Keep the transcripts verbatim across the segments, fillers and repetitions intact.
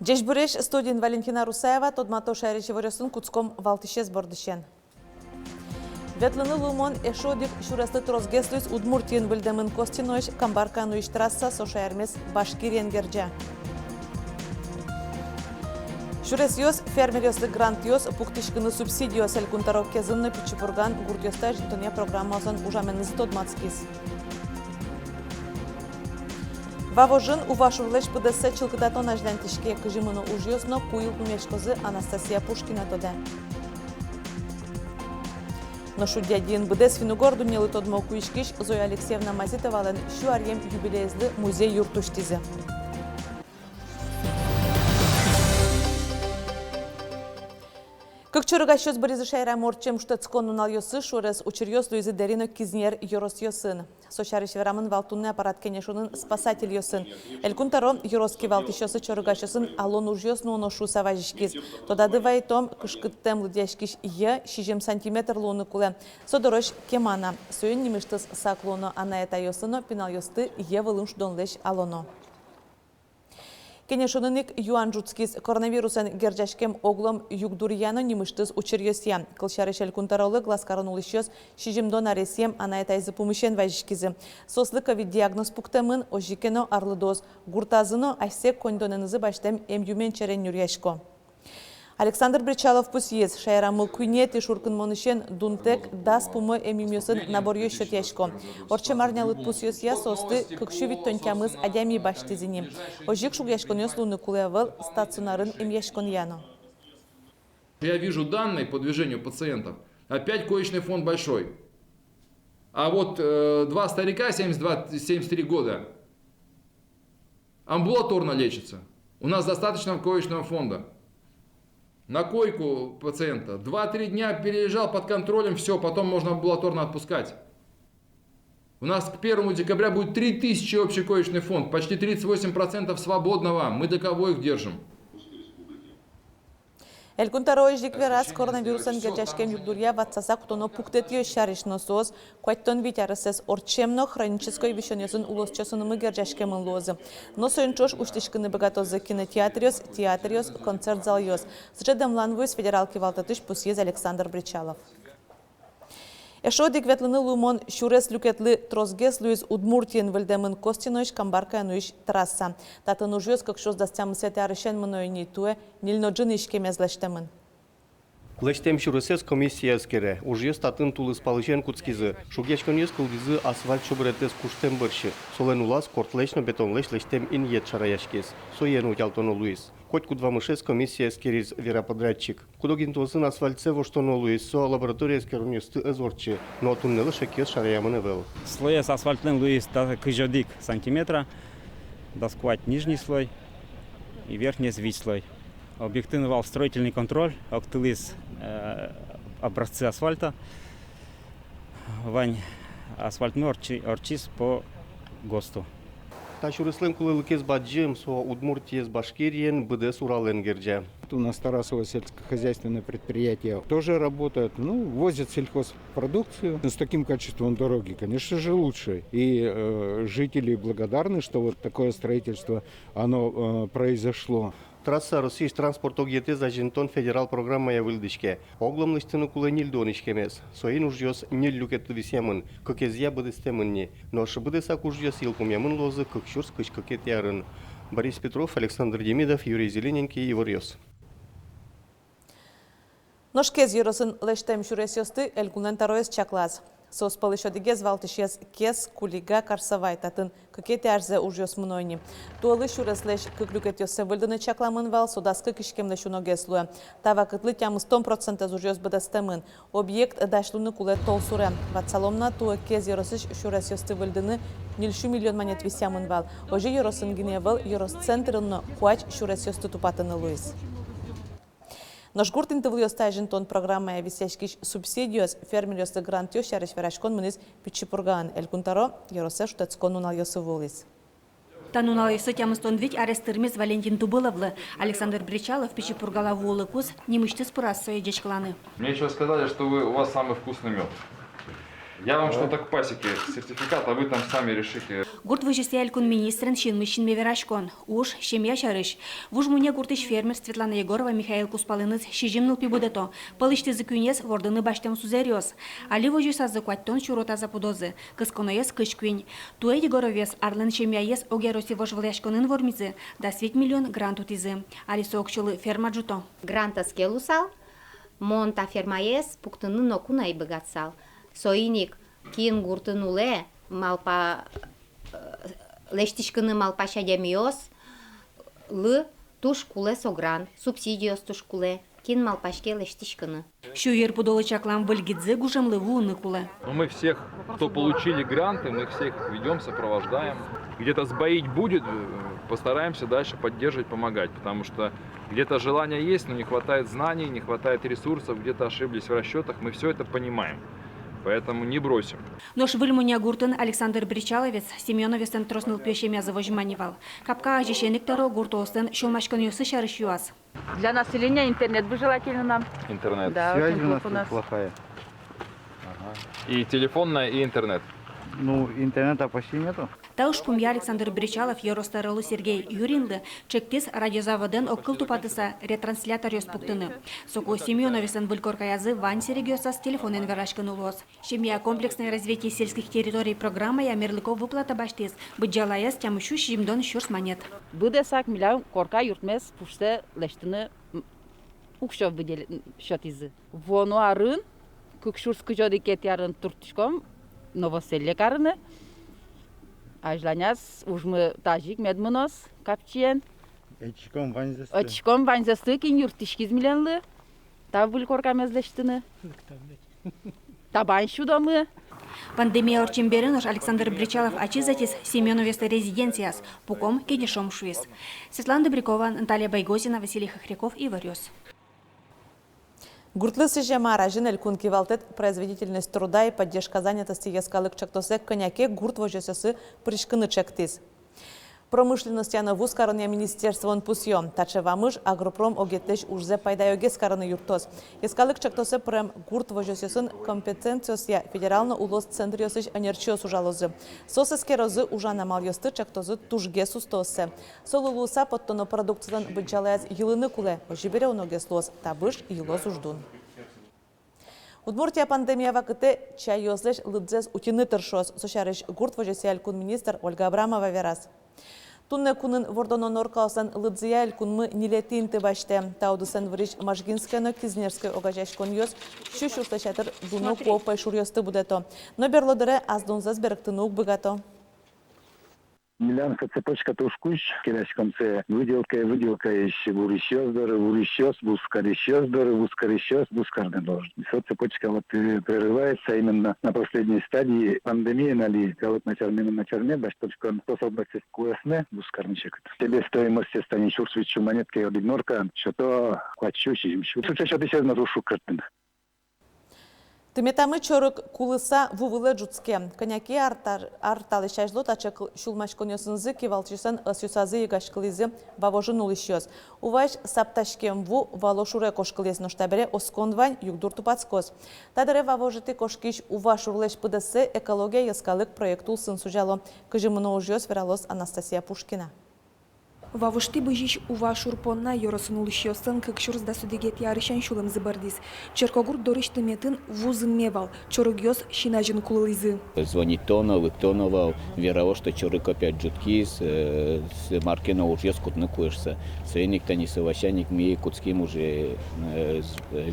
Ӟечбуресь! Студиын Валентина Русаева. Тодмато шаерысь иворъёсын. Кутском валтӥсез бордысен. Ветлыны луымон эшшо одӥг сюреслы тросгес луиз Удмуртиын. Выльдэмын Костиноысь Камбарка нуись трасса, со шаермес Башкириен герӟа. Сюресъёс, фермеръёслы грантъёс, пуктӥськыны субсидиос. Элькун тӧро Кезын но Пичи Пургаын гуртъёсты азинтонъя программаосын ужаменызы тодматскиз. Вавожын Увашурлэсь быдэссэ чылкытатон азьланьтӥське. Кызьы мыно ужъёс но ку йылпумъяськозы, Анастасия Пушкина тодэ. Нош Удьядиын быдэс финн-угор дуннелы тодмо куиськись Зоя Алексеевна Мазитовалэн сю аръем юбилеезлы музей-юрт усьтӥзы. Кык чорыгасьёс быризы шаерамы. Ортчем шутэтскон нуналъёсы шуэрес учыръёс луизы Дэри но Кизнер ёросъёсын. Со сярысь верамын вал туннэ аппарат кенешонын спасательёсын. Элькун тӧро ёрос кивалтӥсьёслы чорыгасьёсын алон ужъёс нуоно шуыса вазиськиз. Тодады вайытом, кышкыттэм лыдъяськись йӧ сизьым сантиметр луыны кулэ. Со дорозь кема на. Соин нимысьтыз сак луоно анай-атайёслы но пиналъёсты йӧ вылын шудонлэсь алоно. Кенешонын ик юан ӝутскиз: коронавирусэн герӟаськем оглом югдуръя но нимысьтыз учыръёсъя. Кылсярысь, Элькун тӧролы Глазкарын улӥсьёс сизьымдон аресъем анай-атайзы пумысен вазиськизы. Соослы ковид диагноз пуктэмын, озьы ке но арлыдоос гуртазы но асьсэ коньдонэнызы басьтэм эмъюмен черен нюръясько. Александр Бречалов пусйиз: шаерамы куинетӥ шуркынмонысен дунтэк дас пумо эмъюмъёсын наборъёс сётъясько. Ортчем арнялы пусъёсъя соосты кык сю витьтон тямыс адями басьтӥз ини. Озьы ик шугъяськонъёс луыны кулэ ӧвӧл стационарын эмъяськонъя но. Я вижу данные по движению пациентов. Опять коечный фонд большой. А вот э, два старика, семьдесят два, семьдесят три года, амбулаторно лечатся. У нас достаточно коечного фонда. На койку пациента. Два-три дня перележал под контролем, всё, потом можно амбулаторно отпускать. У нас к первому декабря будет три тысячи общий коечный фонд, почти тридцать восемь процентов свободного. Мы до кого их держим? Элькун тӧро озьы ик вераз коронавирусэн герӟаськем югдуръя ватсаса кутоно пуктэтъёс сярысь но. Соос куатьтон вить аресэз ортчем но хронической висёнъёсын улосчиосынымы герӟаськемын луозы. Но соин ӵош усьтӥськыны быгатозы кинотеатръёс, театръёс, концерт залъёс. Сыӵе дэмлан вуиз федерал кивалтэтысь, пусйиз Александр Бречалов. Эшшо одӥг ветлыны луымон сюрес люкетлы тросгес луиз Удмуртиын. Выльдэмын Костиноысь Камбаркае нуись трасса. Татын ужъёс кык сюрс дас тямысэтӥ арысен мыно ини, туэ ньыль но ӝыны иськемез лэсьтэмын. Лэсьтэм сюресэз комиссия эскере. Ужъёс татын тулыс палысен кутскизы. Шугъяськонъёс кылдӥзы асфальт шобыретэз куштэм бӧрсьы. Солэн улаз кортлэсь но бетонлэсь лэсьтэм инъет шараяськиз. Соен утялтоно луиз. Котькуд вамышез комиссия эскериз, вера подрядчик. Куд-ог интыосын асфальтсэ воштоно луиз, со лаборатория эскеронъёсты ӧз ортчы, но туннэлы шекъёс шараямын ӧвӧл. Слоез асфальтлэн луиз та кызь одӥг сантиметра, дас куать нижний слой и верхнез вить слой. Объектын вал строительный контроль, октылӥз э, образцы асфальта. Вань асфальтмы ортчи-, ортчиз по ГОСТу. Та сюреслэн кулэлыкез бадӟым, со Удмуртиез Башкириен, быдэс Уралэн герӟа. У нас Тарасово сельскохозяйственное предприятие тоже работает, ну, возит сельхозпродукцию. С таким качеством дороги, конечно же, лучше. И э, жители благодарны, что вот такое строительство, оно э, произошло. Трасса Россиысь транспорт огъетэз азинтон федерал программая выльдӥське. Оглом лэсьтыны кулэ ньыльдон иськемез. Соин ужъёс ньыль люкетлы висъямын, кыкезъя быдэстэмын ни. Нош быдэсак ужъёс йылпумъямын луозы кык сюрс кызь кыкетӥ арын. Борис Петров, Александр Демидов, Юрий Зелененький, «Иворъёс». Нош Кез ёросын лэсьтэм сюресъёсты Элькунлэн тӧроез чаклаз. Соос пӧлысь одӥгез валтӥсез Кез, Кулига, Карсовай. Татын кыкетӥ арзэ ужъёс мыно ини. Туэлы сюреслэсь кык люкетъёссэ выльдыны чакламын вал, со дас кык иськемлэсь уногес луэ. Та вакытлы тямыстон процентэз ужъёс быдэстэмын. Объект дась луыны кулэ толсуре. Ватсалом на, туэ Кез ёросысь сюресъёсты выльдыны ньыль сю миллион манет висъямын вал. Озьы ёросын гинэ ӧвӧл, ёрос центрын но куазь сюресъёсты тупатыны луиз. Нош гурт интывылъёсты азинтон программая висъяськись субсидиос, фермеръёслы грантъёс сярысь вераськон мынӥз Пичи Пургаын. Элькун тӧро ёросэ шутэтскон нуналъёсы вуылӥз. Та нуналъёсы тямыстон вить арес тырмиз Валентин Тубыловлы. Александр Бречалов Пичи Пургала вуылыкуз нимысьтыз пыраз сое ӟечкыланы. Мне ещё сказали, что вы, у вас самый вкусный мёд. Я вам что-то к пасеке, сертификат, а вы там сами решите. Гурт возёсъя элькун министрен синмысь синме вераськон. Уж семья сярысь. Вуж Мунье гуртысь фермер Светлана Егорова Михаил кузпалыныз сизьым нылпи будэто. Пӧлысьтызы куинез вордыны басьтэм сузэръёс. Али возёсазы куатьтон сюро таза пудозы. Кысконоез кызь куинь. Туэ Егоровез арлэн семьяез огъя Россиысь вожвылъяськонын вормизы, дас вить миллион грант утӥзы. Али со уксёлы ферма ӝуто. Грант ӧз ке луысал, мон та фермаез пуктыны ноку но ӧй быгатысал. Соин ик кин гуртын улэ, малпа, э, лэсьтӥськыны малпась адямиослы туж кулэ со грант, субсидиос туж кулэ, кин малпаське лэсьтӥськыны. Сю йыр пудолы чаклам выль гидзы гужемлы вуыны кулэ. Но мы всех, кто получили гранты, мы всех ведём, сопровождаем. Где-то сбоить будет, э, постараемся дальше поддерживать, помогать, потому что где-то желание есть, но не хватает знаний, не хватает ресурсов, где-то ошиблись в расчётах, мы всё это понимаем, поэтому не бросим. Нош Выль Мунья гуртын Александр Бречаловез Семёновъёслэн трос нылпиё семьязы возьма ни вал. Капка азьысен ик тӧро гуртоослэн сюлмаськонъёссы сярысь юаз. Для населения интернет бы желательно нам. Интернет. Да, связь очень у нас плохо у тут нас. Плохая. Ага. И телефонная, и интернет. Ну, интернета почти нету. Та ужпумъя Александр Бречалов ёрос тӧролы Сергей Юринлы чектӥз радиозаводэн огкыл тупатыса ретрансляторъёс пуктыны. Соку Семёновъёслэн выль коркаязы вань сэрегъёсаз телефонэн вераськыны луоз. Семья комплексное развитие сельских территорий программая мерлыко выплата басьтӥз, быдӟалаез тямыссю сизьымдон сюрс манет. Быдэсак милям корка юртмес пушсэ лэсьтыны, м, уксё выдел-, м, сётӥзы. Вуоно арын, кык сюрс кызь одӥгетӥ арын турттӥськом Новоселье карыны. Азьланяз ужмы тазьы ик мед мыноз капчиен. Ӧтиськом ваньзэсты. Ӧтиськом ваньзэсты, кин юрттӥськиз милемлы та выль коркамес лэсьтыны. Табань сюдомы. Пандемия ортчем бере нош Александр Бречалов ачиз ӧтиз Семёновъёслы резиденцияз, пуком, кенешом шуиз. Светлана Добрякова, Наталья Байгозина, Василий Хохряков, Иворъёс. Гуртлы сӥзем ар азьын элькун кивалтэт «Производительность труда и поддержка занятости» йӧскалык чектосэ кӧня ке гурт возёсъёсы пыриськыны чектӥз. Промышленностья но вузкаронъя министерствоын пусъё: таӵе вамыш агропром огетлэсь ужзэ пайдаёгес карыны юрттоз. Йӧскалык чектосэ пырем гурт возёсъёсын компетенциосъя федерал но улос центръёсысь ӧнерчиос ужалозы. Соос эскерозы ужан амалъёсты, чектозы тужгес устооссэ. Солы луыса поттоно продукцилэн быдӟалаез йылыны кулэ, озьы бере уногес луоз, табыш йылоз уждун. Удмуртия пандемия вакытэ чайёслэсь лыдзэс утьыны тыршоз. Со сярысь гурт возёсъя элькун министр Ольга Абрамова вераз. Туннэ кунын вордоно норкаослэн лыдзыя элькунмы ньылетӥ инты басьтэ. Та удысэн вырись Можгинской но Кизнерской огазеяськонъёс сю сюрслэсь ятыр дуно куо пӧйшуръёсты будэто. Но берло дыре ас дунзэс берыктыны уг быгато. Милям со цепочка туж кузь, келяськом сое выделкае, выделкаысь вурисьёс доры, вурисьёс, вузкарисьёс доры, вузкарисьёс, вузкарны должен. И со цепочка вот, э, прерывается именно на последней стадии. Пандемия али калык начарме но начарме, басьтӥськом способностьёс куэсме вузкарны секыт. Себестоимостез тани сюрс вить сю манет ке одӥг норка, сёто куать сю, сизьым сю. Сыӵе сётӥсез но туж шуг кертын. Тыметамы чорыг кулыса ву вылэ ӝутске. Кӧня ке ар та-, ар талэсь азьло таӵе кыл-, сюлмаськонъёсынызы кивалтӥсьёслэн ӧсъёсазы йыгаськылӥзы Вавожын улӥсьёс. Увась саптаськем ву Вало шуре кошкылӥз, нош табере оскон вань, югдур тупатскоз. Та дыре Вавожытӥ кошкись Ува шурлэсь пыдэссэ «Экология» йӧскалык проект улсын сузяло. Кызьы мыно ужъёс, вералоз Анастасия Пушкина. Вавожтӥ бызись Ува шур понна ёросын улӥсьёслэн кык сюрс дас одӥгетӥ арысен сюлэмзы бӧрдӥз. Черкогурт дорысь тыметын ву зынме вал, чорыгъёс син азьын кулылӥзы. Звонить кароно, лыкто но вал, верало, что чорыг опять ӝутскиз, э, с-, мар ке но ужъёс кутыны кулэ шуса. Соин ик тани со ласянь ик ми кутским уже, э, з-, э,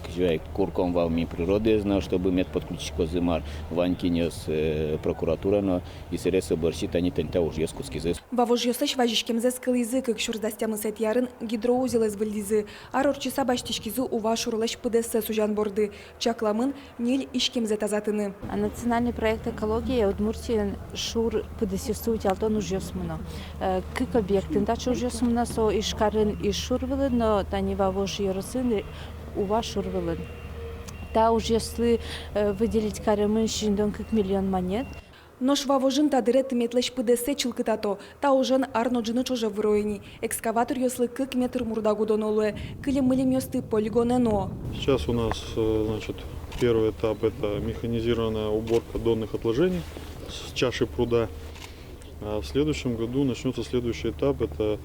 кызьы ай, курком вал Минприродыез но, чтобы мед подключить карозы мар, вань кинъёс, э, прокуратура но, и сэре со бӧрсьы тани тӥни та ужъёс кутскизы. Вавожъёслэсь вазиськемзэс кылӥзы, кык сюрс дас тямысэтӥ арын гидроузелэз выльдӥзы. Ар ортчыса басьтӥськизы Ува шурлэсь пыдэссэ сузян борды. Чакламын ньыль иськемзэ тазатыны. А национальный проект «Экология» Удмуртиын шур пыдэсъёсты утялтон ужъёс мыно. Э, кык объектын таӵе ужъёс мыно, со Ижкарын Иж шур вылын но тани Вавож ёросын Ува шур вылын. Та ужъёслы, э, выделить каремын сизьымдон кык миллион манет. Нош Вавожын та дыре тыметлэсь пыдэссэ чылкытато. Та ужен ар но ӝыны ӵоже выро ини. Экскаваторъёслы кык метр мурда гудоно луэ. Кылем-мылемъёсты полигонэ нуо. Сейчас у нас, э, значит, Первый этап — это механизированная уборка донных отложений с чаши пруда. А в следующем году начнётся следующий этап — это,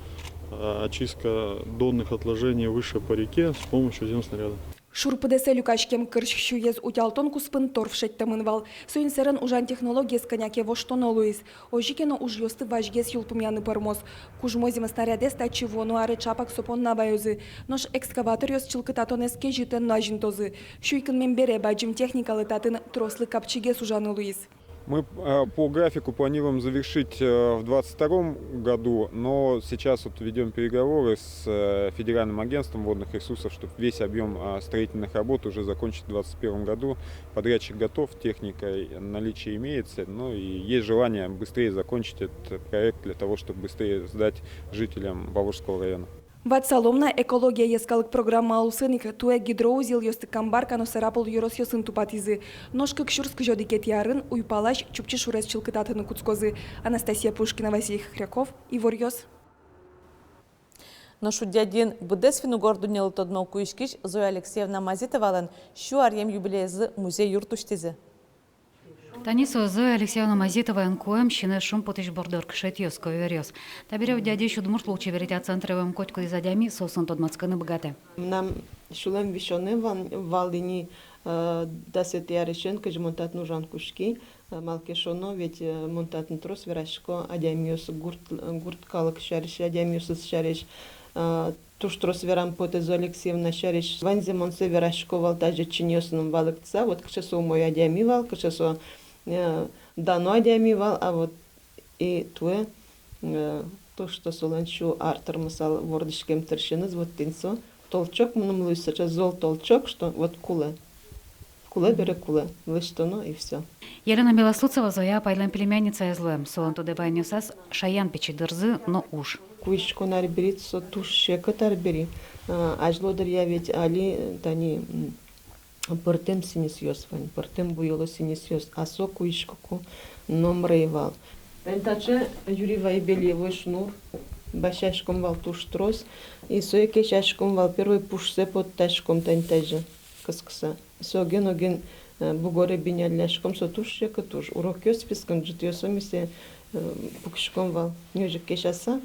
а, очистка донных отложений выше по реке с помощью земснаряда. Шур пыдэсэ люкаськем кырсь сюез утялтон куспын торф шедьтэмын вал. Соин сэрен ужан технологиез кӧня ке воштоно луиз. Озьы ке но, ужъёсты вазьгес йылпумъяны пӧрмоз. Кужмо земснарядэз татчы вуоно аре ӵапак со понна ваёзы. Нош экскаваторъёс чылкытатонэз кезьыт но азинтозы. Сюй кынмем бере бадӟым техникалы татын трослы капчигес ужаны луиз. Мы, э, по графику планируем завершить, э, в двадцать втором году, но сейчас вот ведём переговоры с, э, Федеральным агентством водных ресурсов, чтоб весь объём, э, строительных работ уже закончить в двадцать первом году. Подрядчик готов, техника, э, наличие имеется, ну и есть желание быстрее закончить этот проект для того, чтобы быстрее сдать жителям Вавожского района. Ватсалом на, «Экология» йӧскалык программа улсын ик туэ гидроузелъёсты Камбарка но Сарапул ёросъёсын тупатӥзы. Нош кык сюрс кызь одӥгетӥ арын уйпалась Чупчи шурез чылкытатыны кутскозы. Анастасия Пушкина, Василий Хохряков, «Иворъёс». Нош Шудьядиын быдэс финн-угор дуннелы тодмо куиськись Зоя Алексеевна Мазитовалэн сю аръем юбилеезлы музей-юрт усьтӥзы. Тани со, Зоя Алексеевна Мазитовалэн куэм синэз шумпотӥсь борддор кышетъёс, ковёръёс. Табере Удьядиысь удмурт лулчеберетъя центре вуэм котькудӥз адями соосын тодматскыны быгатэ. Мынам сюлэм висёнэ вал, вал ини, э, дасэтӥ арысен, кызьы мон татын ужан кутски, э, малы ке шуоно, ведь, э, мон татын трос верасько адямиос, гурт, гурт калык сярысь, адямиосыз сярысь, э, туж трос верам потэ Зоя Алексеевна сярысь. Ваньзэ мон сое верасько вал тазьы чиньыосын валэктыса, вот кыӵе со умой адями вал, кыӵе со, э, дано адями вал, а вот и туэ, э, то, что солэн сю ар тырмысал вордӥськем дырысеныз, вот тӥни со толчок мыным луиз, сыӵе зол толчок, что вот кулэ. Кулэ бере кулэ, лэсьтоно и всё. Елена Белослудцева Зоя апайлэн племянницаез луэ. Солэн тодэ ваёнъёсаз шаян пичи дырзы но уж. Куиськон арбериз со туж секыт арбери. А, азьло дыръя ведь али, э, тани, м, пӧртэм сӥньысъёс вань, пӧртэм буёло сӥньысъёс, а со куиськыку номыр ӧй вал. Тани таӵе юри вай бельевой шнур басьяськом вал туж трос, и сое кесяськом вал, первой пушсэ поттаськом тани тазьы кыскыса. Со оген-оген, э, бугоре бинялляськом, со туж секыт уж. Урокъёс спискын ӝытъёсы ми сое, э, пукиськом вал, нёжик кесяса.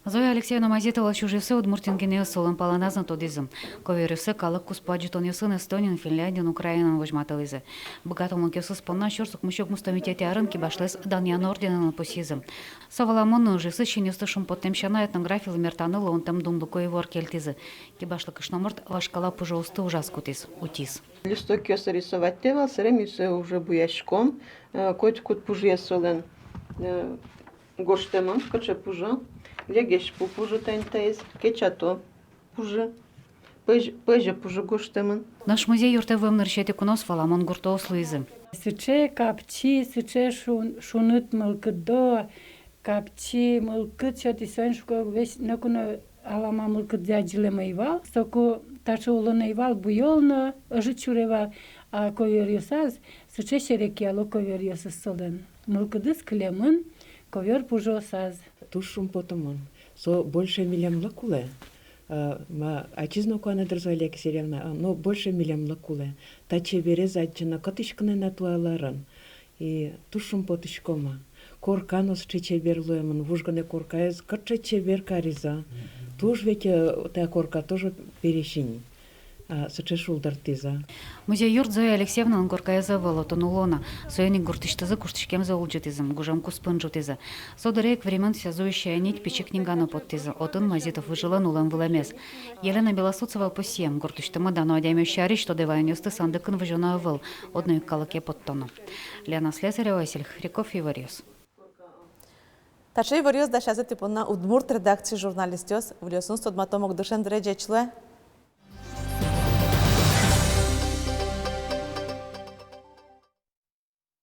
Зоя Алексеевна Мазитовалэсь ужъёссэ Удмуртиын гинэ ӧз, солэн палэназ но тодӥзы. Ковёръёссэ калык куспо адӟытонъёсын Эстониын, Финляндиын, Украинаын возьматылӥзы. Быгатонлыкъёсыз понна сюрс укмыссю укмыстонэтӥ арын кибашлэсь данъян орденэн но пусйизы. Со валамон но, ужъёсыз синъёсты шумпоттэм сяна, этнографилы мертаны луонтэм дунлыко ивор кельтӥзы. Кибашлы кышномурт вашкала пужыосты ужаз кутӥз, утиз. Листокъёсы рисовать тӥ вал, сэре ми сое уже буяськом, э, котькуд пужыез солэн, э, гожтэмын, кыӵе пужы, легеську пужы тани таиз, кечато пужы, пӧзь-, пӧзьы пужы гожтэмын. Нош музей юртэ вуэм нырысетӥ куноос валамон гуртоос луизы. Сыӵе капчи, сыӵе шун-, шуныт мылкыдо, капчи мылкыд сётӥз, соин, шуко, весь ноку но алама мылкыдзэ адӟылэм ӧй вал, соку таӵе улон ӧй вал, буёл но ӧжыт сюре вал, а ковёръёсаз сыӵе серекъяло ковёръёсыз солэн. Мылкыдыз кылемын ковёр пужыосаз. Туж шумпотымон. Со больше милемлы кулэ. А, ма, ачиз но куанэ, дыр, Зоя Алексеевна, а, но больше милемлы кулэ. Та чеберез адӟыны, кытысь ке но на туала арын. И туж шумпотӥськом-а. Корка но сыӵе чебер луэмын, вуж гинэ коркаез кыӵе чебер кариз-а. Туж ведь, э, та корка тоже пересень. А, сыӵе шулдыртӥз-а. Музей-юрт Зоя Алексеевналэн коркаез ӧвӧл, отын улоно. Соин ик гуртысьтызы куштӥськемзэ улӟытӥзы, гужем куспын ӝутӥзы. Со дыре ик времен связующая нить пичи книга но поттӥзы, отын Мазитов выжылэн улэм-вылэмез. Елена Белослудцева пусъе: гуртысьтымы дано адямиос сярысь тодэ ваёнъёсты сандыкын возёно ӧвӧл, одно ик калыке поттоно. Лена Слесарева, Василий Хохряков, «Иворъёс». Таӵе иворъёс дасязы тӥ понна удмурт редакциысь журналистъёс. Выльёсыныз тодматом ук дышем дыре. Ӟеч луэ.